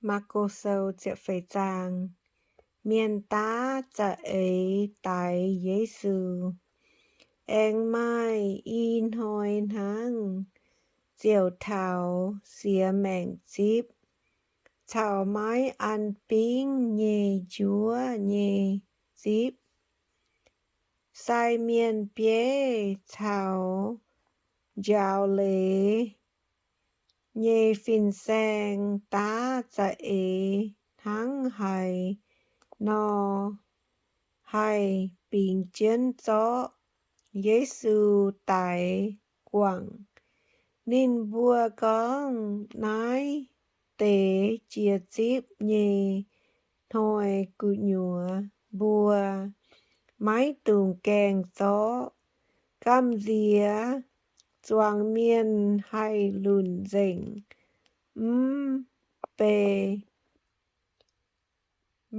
Maako Sou ziepc feix zaang. Mienh daav za'eix daix Yesu. Aengx maaih i hnoi hnangv, ziouc taux siex maengc zipv caux maiv an bingv nyei njuov nyei zipv. Sai mienh bieiv caux njaaux leiz nyei fin-saeng daav za'eix hnangv haaix nor haih bingx jienv zorqv Yesu daix guangc. Ninh mbuo gorngv, Naaiv deix jiex zipv nyei hnoi gu'nyuoz mbuo maiv dungx gaengh zorqv. Gamh nziex zuangx mienh haih lunc nzengc mv bei.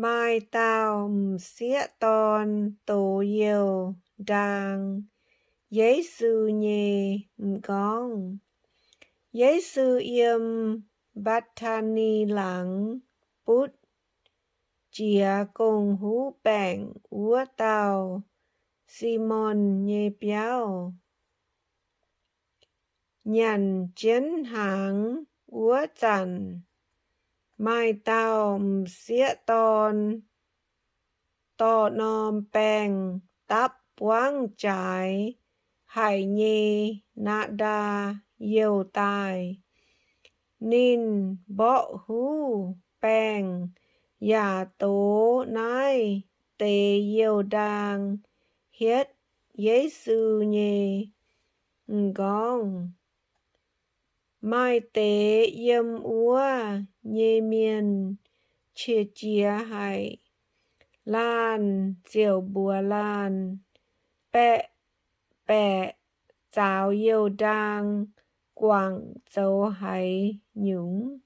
Maaih dauh m'sieqv dorn dox youh ndaang Yesu nyei m'nqorngv. Yesu yiem Mbatc^taa^ni Laangz butv jiex gong-huv baengc wuov dauh Simon nyei biauv. Nyanc jienv hnaangx wuov zanc, maaih dauh m'sieqv dorn dorh norm baengh dapv buangv jaaix haic nyei na'daa youh daaih. Ninh mborqv huv baengh yaac dox naaiv deix youh ndaang hietv Yesu nyei m'nqorngv. Maaih deix yiem wuov nyei mienh qiex jiez haic. Laanh ziouc mbuox laanh, Baeqc baeqc zaaux youh ndaang guangc zoux haaix nyungc?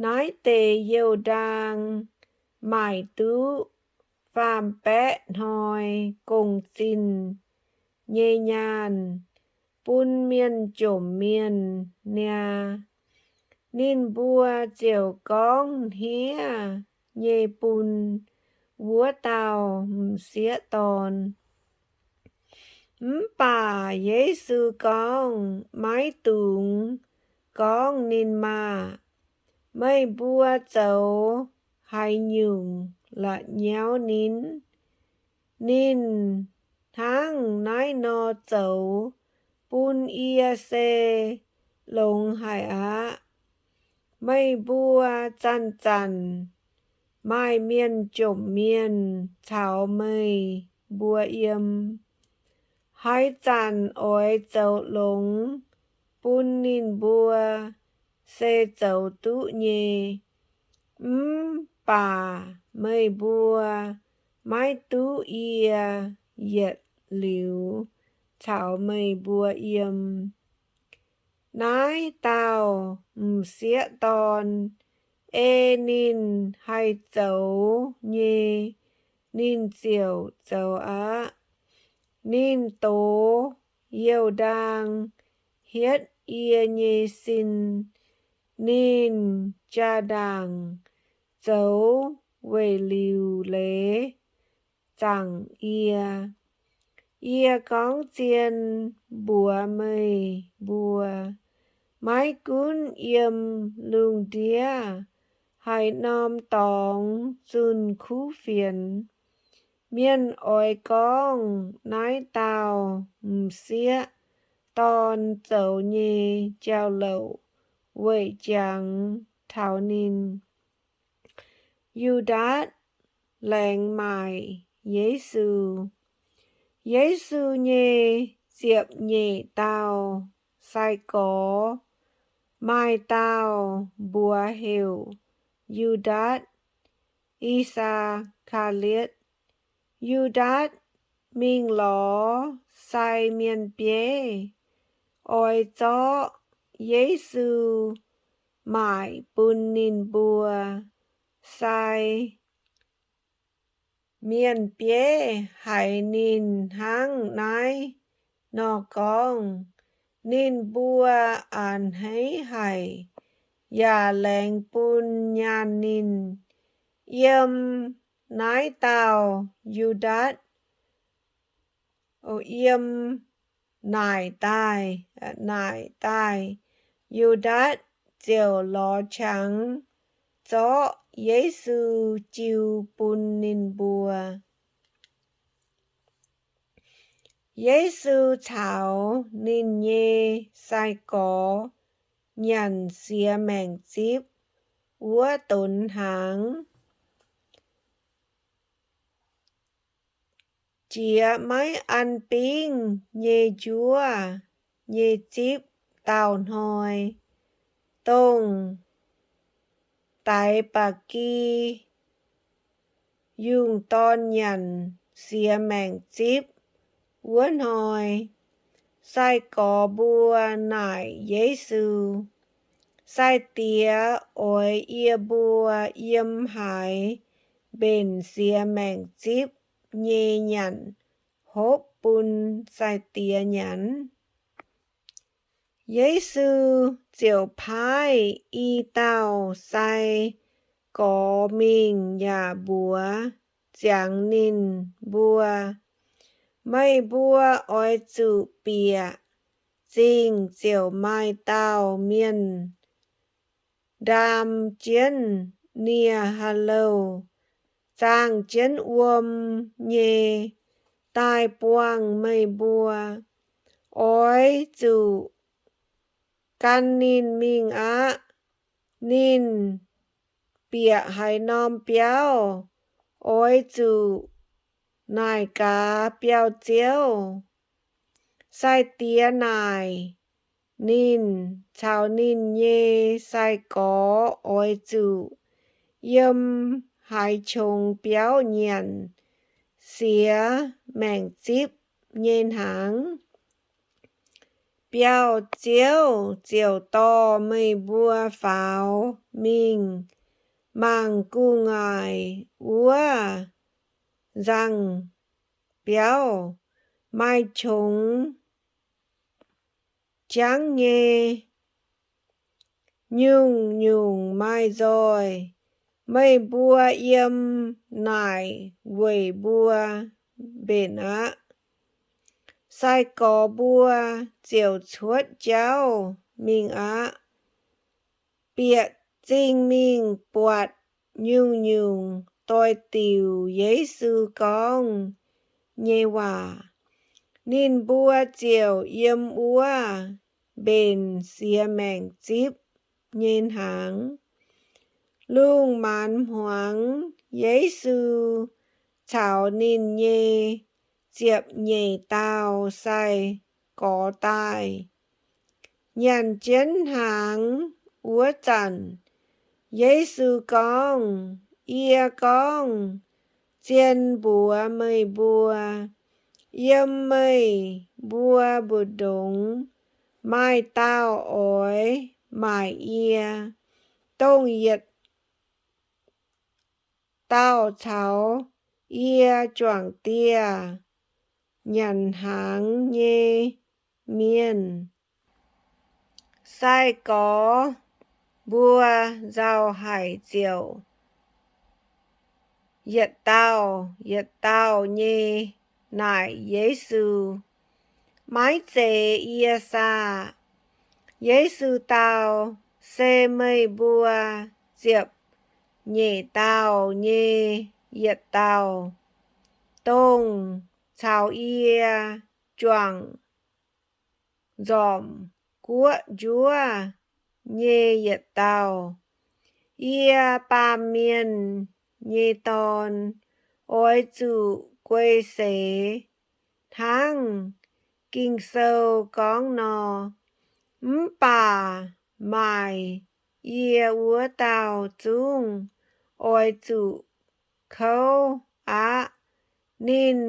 Naaiv deix youh ndaang maaic duqv faam-baeqv hnoi gong-zinh nyei nyaanh bun mienh jomc mienh niaa. Ninh mbuo ziouc gorngv hniev nyei bun wuov dauh m'sieqv dorn. Mv baac Yesu gorngv, Maiv dungx gorngv ninh maah! Meih mbuo zoux haaix nyungc la'nyauv ninh? Ninh hnangv naaiv nor zoux bun yie se longx haic aqv. Meih mbuo zanc-zanc maaih mienh jomc mienh caux meih mbuo yiem. Haaix zanc oix zoux longx bun ninh mbuo se zoux duqv nyei. Mv baac meih mbuo maiv duqv yie yietc liuz caux meih mbuo yiem. Naaiv dauh m'sieqv dorn ei ninh haih zoux nyei, ninh ziouc zoux aqv. Ninh dox youh ndaang hietv yie nyei sin. Ninh jaa-ndaangc zoux weic liuc leiz zaangc yie. Yie gorngv zien mbuox meih mbuo, maiv gunv yiem lungh ndiev haaix norm dorngx zunh kuv fienx, mienh oix gorngv naaiv dauh m'sieqv dorn zoux nyei jauv-louc weic jangx taux ninh. Yu^ndaatc Laengz Maaic Yesu. Yesu nyei ziepc nyeic dauh sai-gorx maaih dauh mbuox heuc Yu^ndaatc I^saa^kaa^li^otc. Yu^ndaatc mingh lorz sai mienh bieiv, oix zorqv Yesu maaic bun ninh mbuo. Sai mienh bieiv haiz ninh hnangv naaiv nor gorngv, ninh mbuo a'hneiv haic. yaac laengz bun nyaanh ninh. Yiem naaiv dauh Yu^ndaatc, yiem naaic daaih, naaic daaih Yu^ndaatc ziouc lorz qangx zorqv Yesu jiu bun ninh mbuo. Yesu caux ninh nyei sai-gorx nyanc siex maengc zipv wuov donx hnaangx, jiex maiv an bingv nyei njuov nyei zipv dauh hnoi, dongh daix ba'gi yungh dorn nyanc siex maengc zipv wuov hnoi. Sai-gorx mbuo naaic Yesu, Sai-Diex oix yie mbuo yiem haaix mbenc siex maengc zipv nyei nyanc hopv bun sai-diex nyanc? Yesu ziouc paaiv i dauh sai-gorx mingh yaac mbuox ziangx ninh mbuo, Meih mbuo oix zuqc bieqc zingh ziouc maaih dauh mienh ndaam jienv nie-ha'louh, zaangh jienv wuom nyei, daaih buangh meih mbuo. Oix zuqc gan ninh mingh aqv. Ninh bieqc haaix norm biauv, oix zuqc naaic gaax biauv-ziouv. Sai-diex naaic ninh caux ninh nyei sai-gorx oix zuqc yiem haaix qongx biauv nyanc siex maengc zipv nyei hnaangx. Biauv-ziouv ziouc dorh meih mbuo faaux mingh mangc gu'nguaaic wuov nzangc biauv, maaih qongx jangv nyei, nyungc-nyungc maaih nzoih. Meih mbuo yiem naaic weic mbuo mbenc aqv. Sai-gorx mbuo ziouc cuotv jauv mingh aqv, bieqc zingh mingh buatc nyungc-nyungc doix-diuc Yesu gorngv nyei waac. Ninh mbuo ziouc yiem wuov mbenc siex maengc zipv nyei hnaangx. Lungh maanz hmuangx Yesu caux ninh nyei ziepc nyeic dauh sai-gorx daaih. Nyanc jienv hnaangx wuov zanc, Yesu gorngv, Yie gorngv zien mbuox meih mbuo, yiem meih mbuo mbu'ndongx maaih dauh oix maaic yie, dongh yietc dauh caux yie juangc dieh nyanc hnaangx nyei mienh. Sai-gorx mbuo nzauh haic ziouc yietc dauh yietc dauh nyei naaic Yesu, Maiv zeiz yie saah? Yesu dau, Se meih mbuo ziepc nyeic dauh nyei yietc dauh, dongh caux yie juangc nzormc guoqv njuov nyei yietc dauh. Yie, Baamh Mienh nyei Dorn, oix zuqc guei seix hnangv Ging-Sou gorngv nor. Mv baac maaic yie wuov dauh zungv oix zuqc kouv aqv. Ninh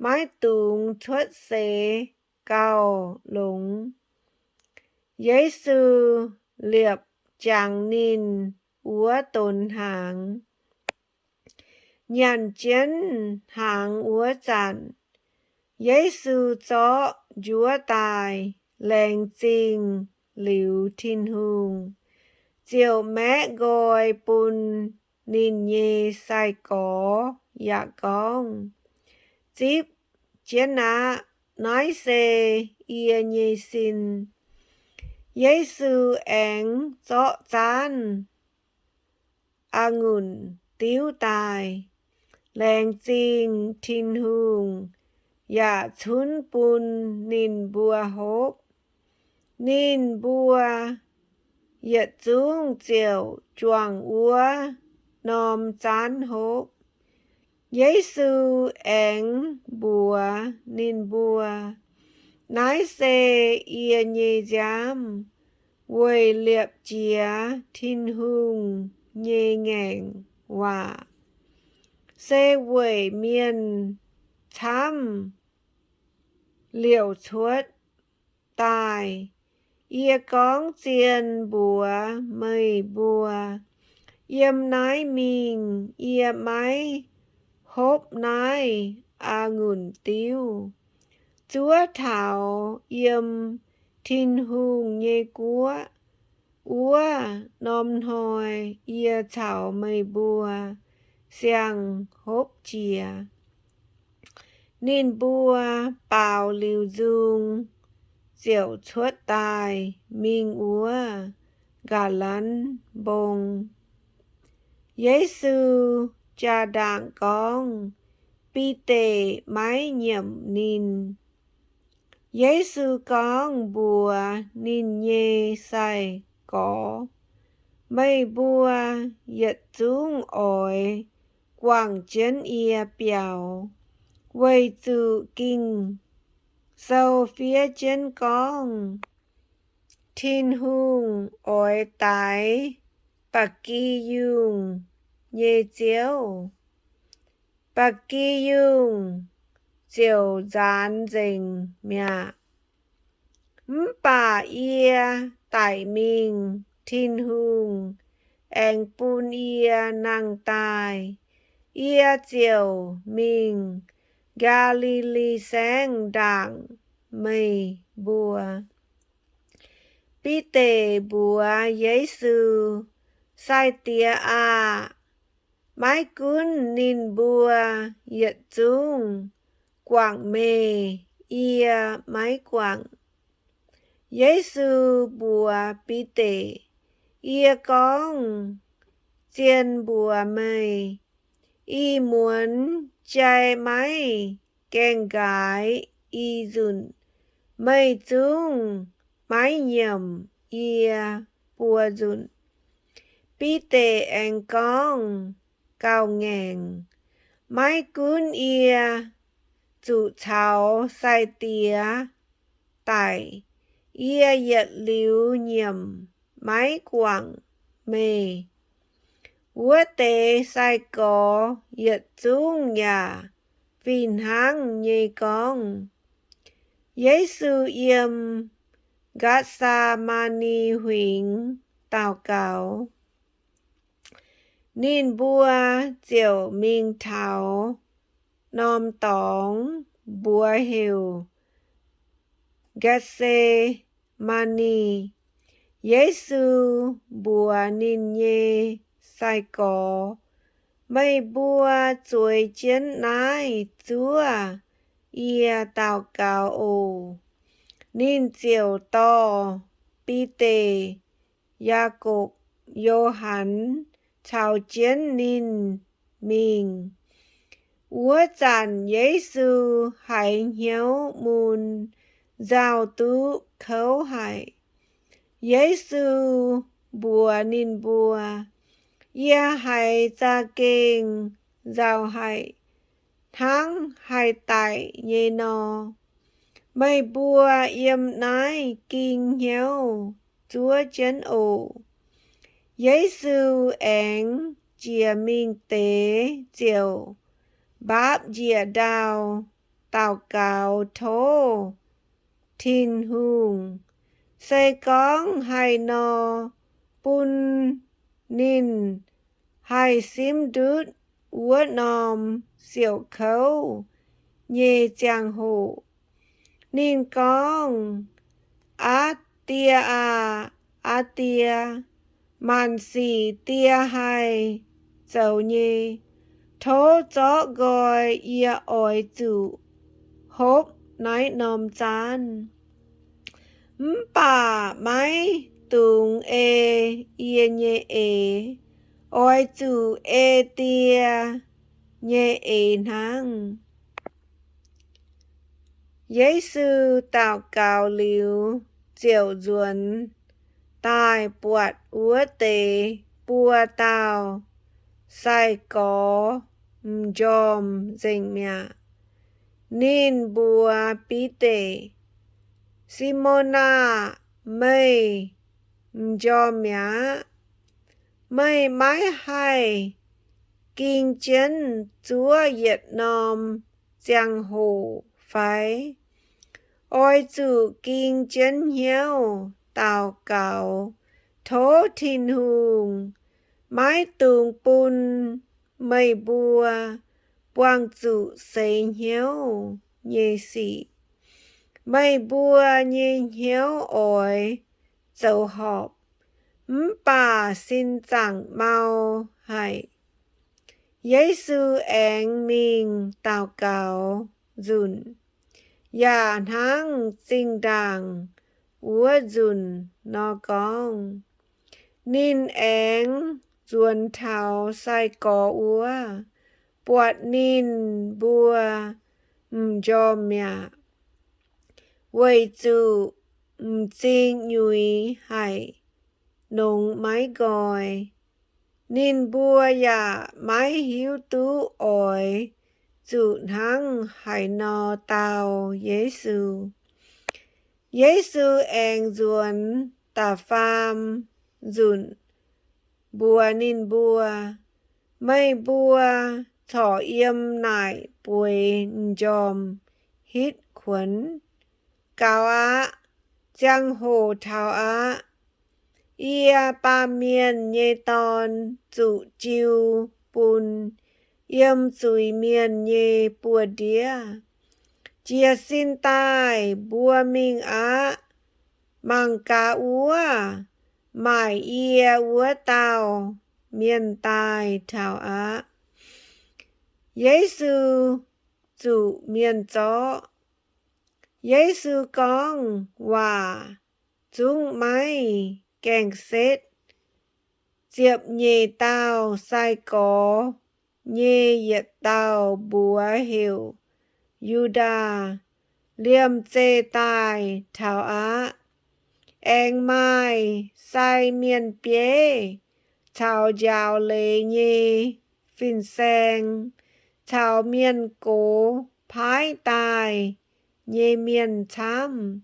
maiv dungx cuotv seix gauh longx. Yesu liepc jangx ninh wuov donx hnaangx. Nyanc jienv hnaangx wuov zanc, Yesu zorqv njuov daaih laengz zingh liuz Tin-Hungh, ziouc maeqv nqoi bun ninh nyei sai-gorx yaac gorngv, Zipv jienv aqv. Naaiv se yie nyei sin. Yesu aengx zorqv zaanv a'ngunc diuv daaih, laengz zingh Tin-Hungh, yaac cunv bun ninh mbuo hopv. Ninh mbuo yietc zungv ziouc juangc wuov norm zaanv hopv. Yesu aengx mbuox ninh mbuo, Naaiv se yie nyei nziaamv, weic liepc jiez Tin-Hungh nyei ngaengc waac, se weic mienh camv liouc cuotv daaih. Yie gorngv zien mbuox meih mbuo, yiem naaiv mingh yie maiv hopv naaiv a'ngunc diuv, zuov taux yiem Tin-Hungh nyei guoqv wuov norm hnoi yie caux meih mbuo siang hopv jiex. Ninh mbuo baaux liuz nzung ziouc cuotv daaih mingh wuov Ga'lanv Mbong. Yesu jaa-ndaangc gorngv Bide maiv nyiemc ninh. Yesu gorngv mbuox ninh nyei sai-gorx, Meih mbuo yietc zungv oix guangc jienv yie biaux, weic zuqc Ging-Sou fiev jienv gorngv, Tin-Hungh oix daix ba'gi yungh nyei ziouv, ba'gi yungh ziouc nzaanx nzengc mi'aqv. Mv baac yie daic mingh, Tin-Hungh aengx bun yie nangh daaih. Yie ziouc mingh Gaa^li^li Saengv ndaangc meih mbuo. Bide mbuox Yesu, Sai-Diex aah! Maiv gunv ninh mbuo yietc zungv guangc meih, yie maiv guangc. Yesu mbuox Bide, Yie gorngv zien mbuox meih, ih muonz jai maiv gaengh nqaaix i nzunc, meih zungv maiv nyiemc yie buo nzunc. Bide aengx gorngv gauh ngaengc, Maiv gunv yie zuqc caux Sai-Diex daic, yie yietc liuz nyiemc maiv guangc meih. Wuov deix sai-gorx yietc zungv yaac fih hnangv nyei gorngv. Yesu yiem Gatc^saa^maa^ni Huingx daux gaux. Ninh mbuo ziouc mingh taux norm dorngx, mbuox heuc Gatc^se^maa^ni. Yesu mbuox ninh nyei sai-gorx, Meih mbuo zueiz jienv naaiv zuov yie daux gaux oc. Ninh ziouc dorh Bide, Yaagorpc, Yo^han caux jienv ninh mingh. Wuov zanc Yesu haiz hnyouv mun, nzauh duqv kouv haic. Yesu mbuox ninh mbuo, Yie haiz za'gengh nzauh haic, hnangv haih daic nyei nor. Meih mbuo yiem naaiv ging hnyouv zuov jienv oc. Yesu aengx jiex mingh deix ziouc mbaapv njiec ndau daux gaux tov Tin-Hungh. Se gorngv haaix nor bun ninh haih simv ndutv wuov norm siouc kouv nyei ziangh hoc, ninh gorngv, Aa Die aah! Aa Die, Maanc sic die haih zoux nyei. Tov zorqv nqoi, yie oix zuqc hopv naaiv norm zaanv. Mv baac maiv dungx ei yie nyei eix, oix zuqc ei Die nyei eix hnangv. Yesu daux gaux liuz, ziouc nzuonx daaih buatc wuov deix buo dauh sai-gorx m'njormh nzengc mi'aqv. Ninh mbuox Bide, Simon aah! Meih m'njormh mi'aqv. Meih maiv haih ging jienv zuov yietc norm ziangh hoc fai? Oix zuqc ging jienv hnyouv daux gaux, tov Tin-Hungh, maiv dungx bun meih mbuo buangh zuqc seix hnyouv nyei sic. Meih mbuo nyei hnyouv oix zoux horpc, mv baac sin zaangc mau haic. Yesu aengx mingh daux gaux nzunc, yaac hnangv zinh ndaangc wuov nzunc nor gorngv. Ninh aengx nzuonx taux sai-gorx wuov, buatc ninh mbuo m'njormh mi'aqv, weic zuqc m'zing nyuix haic, nongx maiv nqoi. Ninh mbuo yaac maiv hiuv duqv oix zuqc hnangv haaix nor dau Yesu. Yesu aengx nzuonx da'faam nzunc mbuox ninh mbuo, Meih mbuo corc yiem naaic bueix m'njormh hitv kuonx? Gaux aqv. Ziangh hoc taux aqv. Yie, Baamh Mienh nyei Dorn, zuqc jiu bun yiem zuiz-mienh nyei buoz-ndiev. Jiez sin daaih, mbuo mingh aqv. Mangc gaax wuov, maaic yie wuov dauh mienh daaih taux aqv. Yesu Zuqc Mienh Zorqv. Yesu gorngv waac zungv maiv gaengh setv. Ziepc nyeic dauh sai-gorx nyei yietc dauh mbuox heuc Yu^ndaa, liemh zeih daaih taux aqv. Aengx maaih sai mienh bieiv caux njaaux leiz nyei fin-saeng caux mienh gox paaiv daaih nyei mienh camv,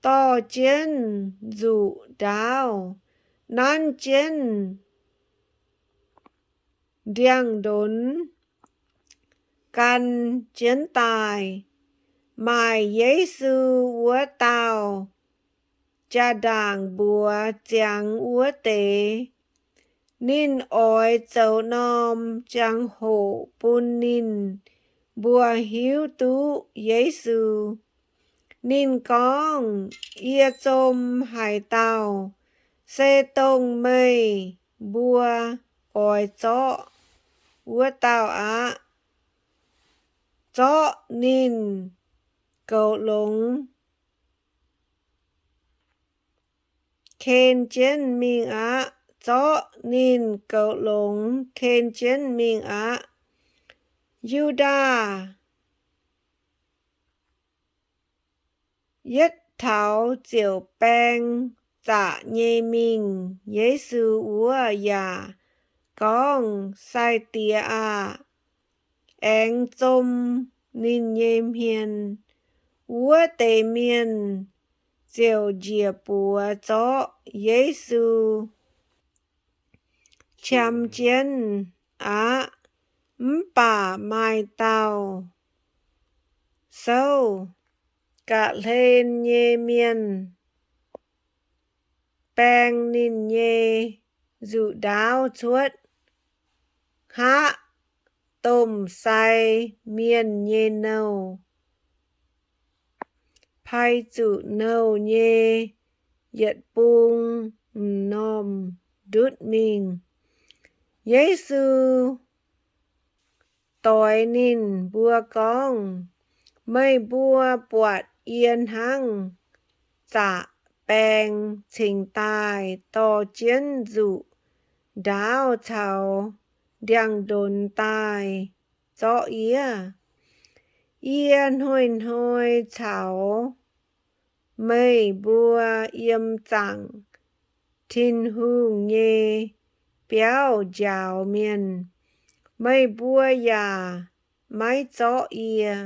dorh jienv nzuqc ndaauv, nanv jienv ndiangx-ndonx, gan jienv daaih. Maaic Yesu wuov dauh jaa-ndaangc mbuox ziangx wuov deix, ninh oix zoux norm jangx-hoc bun ninh mbuo hiuv duqv Yesu. Ninh gorngv, Yie zom haaix dauh, se dongh meih mbuo oix zorqv wuov dauh aqv. Zorqv ninh goux longx ken jienv mingh aqv. Zorqv ninh goux longx ken jienv mingh aqv. Yu^ndaa yietv taux ziouc baeng zaqc nyei mingh Yesu wuov yaac gorngv, Sai-Diex aah! Aengx zom ninh nyei hmien. Wuov deix mienh ziouc njiec buoz zorqv Yesu qam jienv aqv. Mv baac maaih dauh souv ga'hlen nyei mienh baeng ninh nyei nzuqc ndaauv cuotv, hngaqv domh sai mienh nyei nouh, pai zuqc nouh nyei yietc bung m'normh ndutv mingh. Yesu doix ninh mbuo gorngv, Meih mbuo buatc yie hnangv zaqc baeng cingx daaih dorh jienv nzuqc ndaauv caux ndiangx-ndonx daaih zorqv yie? Yie hnoi-hnoi caux meih mbuo yiem zaangc Tin-Hungh nyei biauv njaaux mienh, meih mbuo yaac maiv zorqv yie.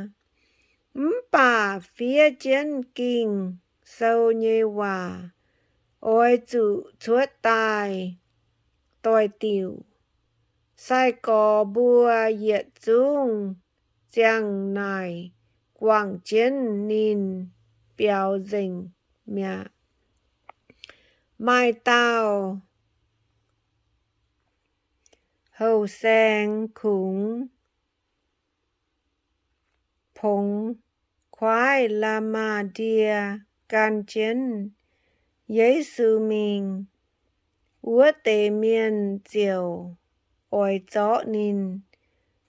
Mv baac fiev jienv Ging-Sou nyei waac oix zuqc cuotv daaih doix-diuc. Sai-gorx mbuo yietc zungv ziang naaic guangc jienv ninh biaux nzengc mi'aqv. Maaih dauh houh saeng kungx pongx kuaaiv la'maah ndie gan jienv Yesu mingh. Wuov deix mienh ziouc oix zorqv ninh,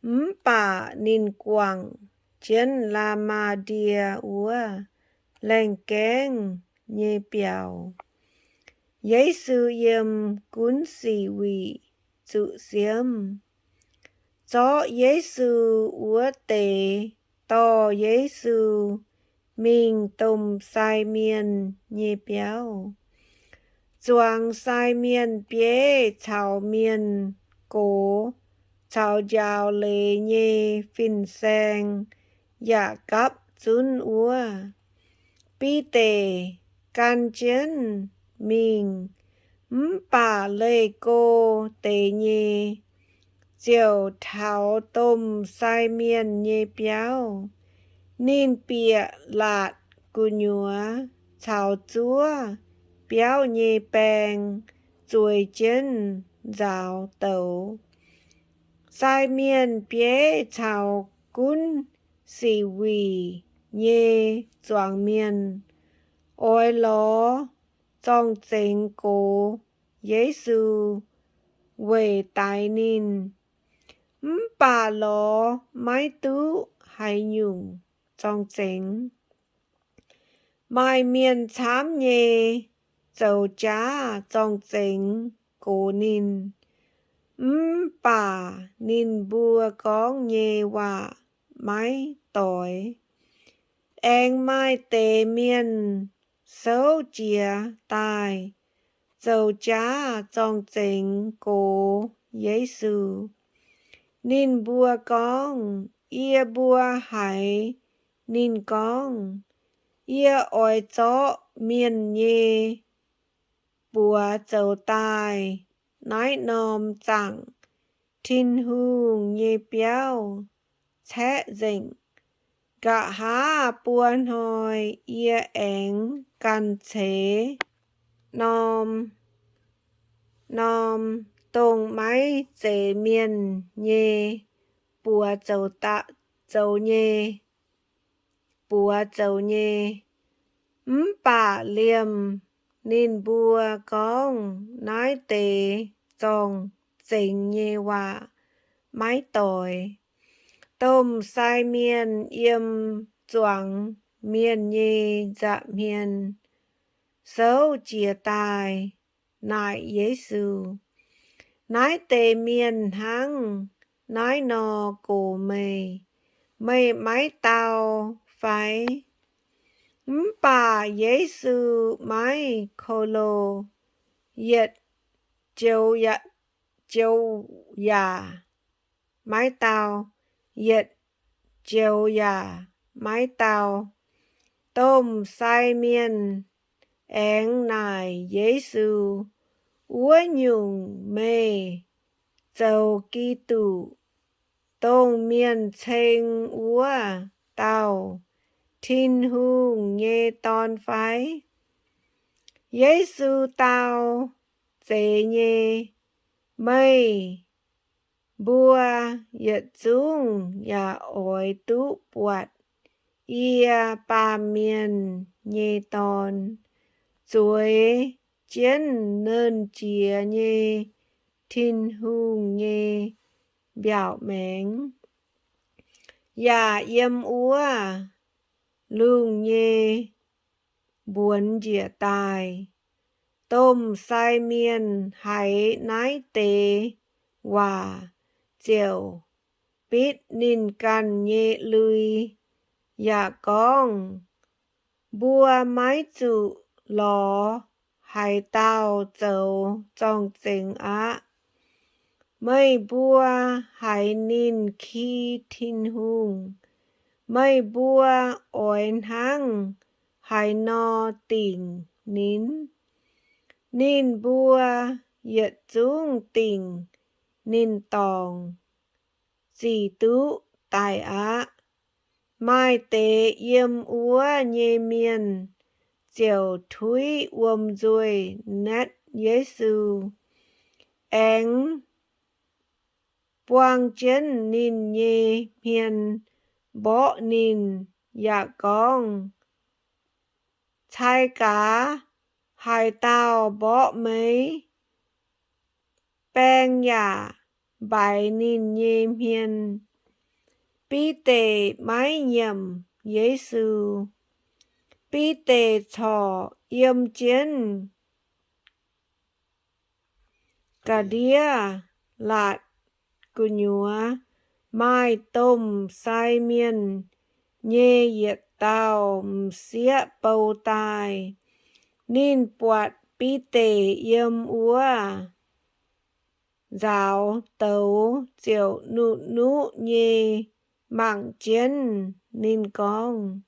mv baac ninh guangc jienv la'maah ndie wuov laengh gaengv nyei biaux. Yesu yiem Gunv Sic Wuic zuqc siemv. Zorqv Yesu wuov deix dorh Yesu mingh domh sai mienh nyei biauv. Zuangx sai mienh bieiv caux mienh gox caux njaaux leiz nyei fin-saeng yaac gapv zunv wuov. Bide gan jienv mingh, mv baac leih go deix nyei ziouc taux domh sai mienh nyei biauv. Ninh bieqc laatc gu'nyuoz caux zuov biauv nyei baeng zueiz jienv nzaaux douz. Sai mienh bieiv caux Gunv Sic Wuic nyei zuangx mienh oix lorz zorng-zengx gox Yesu weic daix ninh, mv baac lorz maiv duqv haaix nyungc zorng-zengx. Maaih mienh camv nyei zoux jaav zorng-zengx gox ninh, mv baac ninh mbuo gorngv nyei waac maiv doix. Aengx maaih deix mienh souv jiez daaih zoux jaav zorng-zengx gox Yesu. Ninh mbuo gorngv, Yie mbuo haiz ninh gorngv, Yie oix zorqv mienh nyei buoz zoux daaih naaiv norm zaangc Tin-Hungh nyei biauv caeqv nzengc. Nqa'haav buo hnoi yie aengx ganh ceix norm norm dongh maiv zeiz mienh nyei buoz zoux daaih, zoux nyei, buoz zoux nyei. Mv baac liemh ninh mbuo gorngv naaiv deix zorng-zengx nyei waac maiv doix. Domh sai mienh yiem zuangx mienh nyei nza'hmien souv jiez daaih naaic Yesu, Naaiv deix mienh hnangv naaiv nor gox meih, meih maiv dau fai? Mv baac Yesu maiv ko lo, yietc joux yaac, joux yaac maiv dau, yietc joux yaac maiv dau. Domh sai mienh aengx naaic Yesu, Wuov nyungc, meih zoux Giduc, dongh mienh ceng wuov dauh, Tin-Hungh nyei Dorn fai? Yesu dau, Zeiz nyei. Meih mbuo yietc zungv yaac oix duqv buatc yie, Baamh Mienh nyei Dorn, zueiz jienv Nernh Jiex nyei Tin-Hungh nyei mbiaauc maengx, yaac yiem wuov lungh nyei mbuonx njiec daaih. Domh sai mienh haiz naaiv deix waac ziouc bitv ninh ganh nyei lui, yaac gorngv, Mbuo maiv zuqc lorz haaix dauh zoux zorng-zengx aqv. Meih mbuo haiz ninh ki Tin-Hungh, meih mbuo oix hnangv haaix nor dingc ninh? Ninh mbuo yietc zungv dingc ninh dorngc, zic duqv daic aqv. Maaih deix yiem wuov nyei mienh ziouc tuiv wuom nzuih naetv Yesu, aengx buang jienv ninh nyei hmien mborqv ninh, yaac gorngv, Cai gaax, haaix dauh mborqv meih? Baeng yaac mbaix ninh nyei hmien. Bide maiv nyiemc Yesu. Bide corc yiem jienv ga'ndiev laatc gu'nyuoz maaih domh sai mienh nyei yietc dauh m'sieqv bou daaih. Ninh buatc Bide yiem wuov nzaaux douz ziouc nuqv-nuqv nyei mangc jienv ninh gorngv,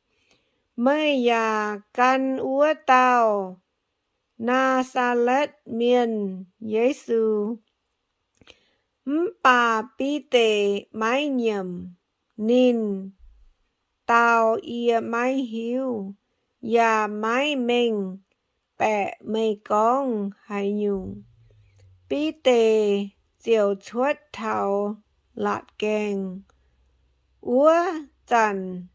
Meih yaac gan wuov dauh Naa^saa^letv Mienh, Yesu. Mv baac Bide maiv nyiemc. Ninh dau, Yie maiv hiuv, yaac maiv mengh baeqc meih gorngv haaix nyungc. Bide ziouc cuotv taux laatc gaengh. Wuov zanc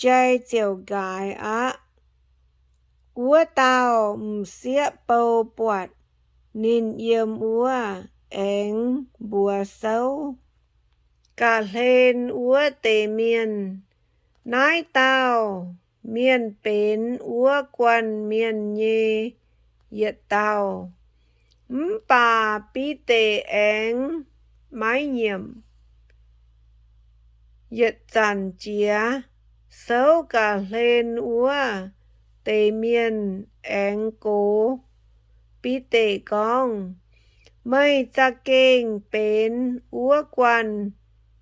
jai ziouc nqaaix aqv. Wuov dauh m'sieqv bou buatc ninh yiem wuov, aengx mbuox souv ga'hlen wuov deix mienh, Naaiv dauh mienh benx wuov guanh mienh nyei yietc dauh. Mv baac Bide aengx maiv nyiemc. Yietc zanc jiex, souv ga'hlen wuov deix mienh aengx gox Bide gorngv, Meih za'gengh benx wuov guanh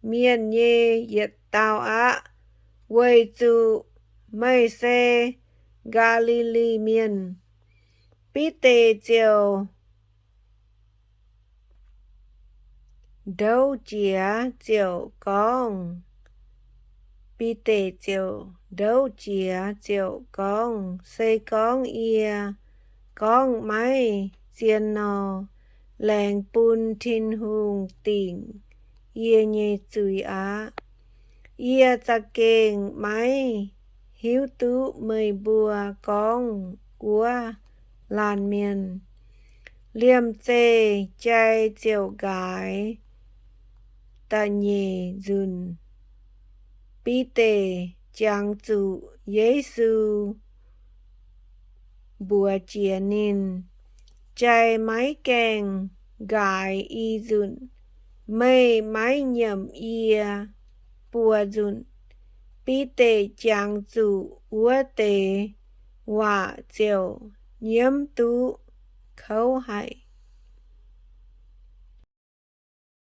mienh nyei yietc dauh aqv, weic zuqc meih se Gaa^li^li Mienh. Bide ziouc ndouv jiex ziouc gorngv, Bide ziouc ndouv jiex ziouc gorngv, Se gorngv yie gorngv maiv zien nor, laengz bun Tin-Hungh dingc yie nyei zuiz aqv. Yie za'gengh maiv hiuv duqv meih mbuo gorngv wuov laanh mienh. Liemh zeih jai ziouc nqaaix. Da'nyeic nzunc, Bide jangx zuqc Yesu mbuox jiex ninh, Jai maiv gaengh nqaaix i nzunc, meih maiv nyiemc yie buo nzunc. Bide jangx zuqc wuov deix waac ziouc nyiemv duqv kouv haic.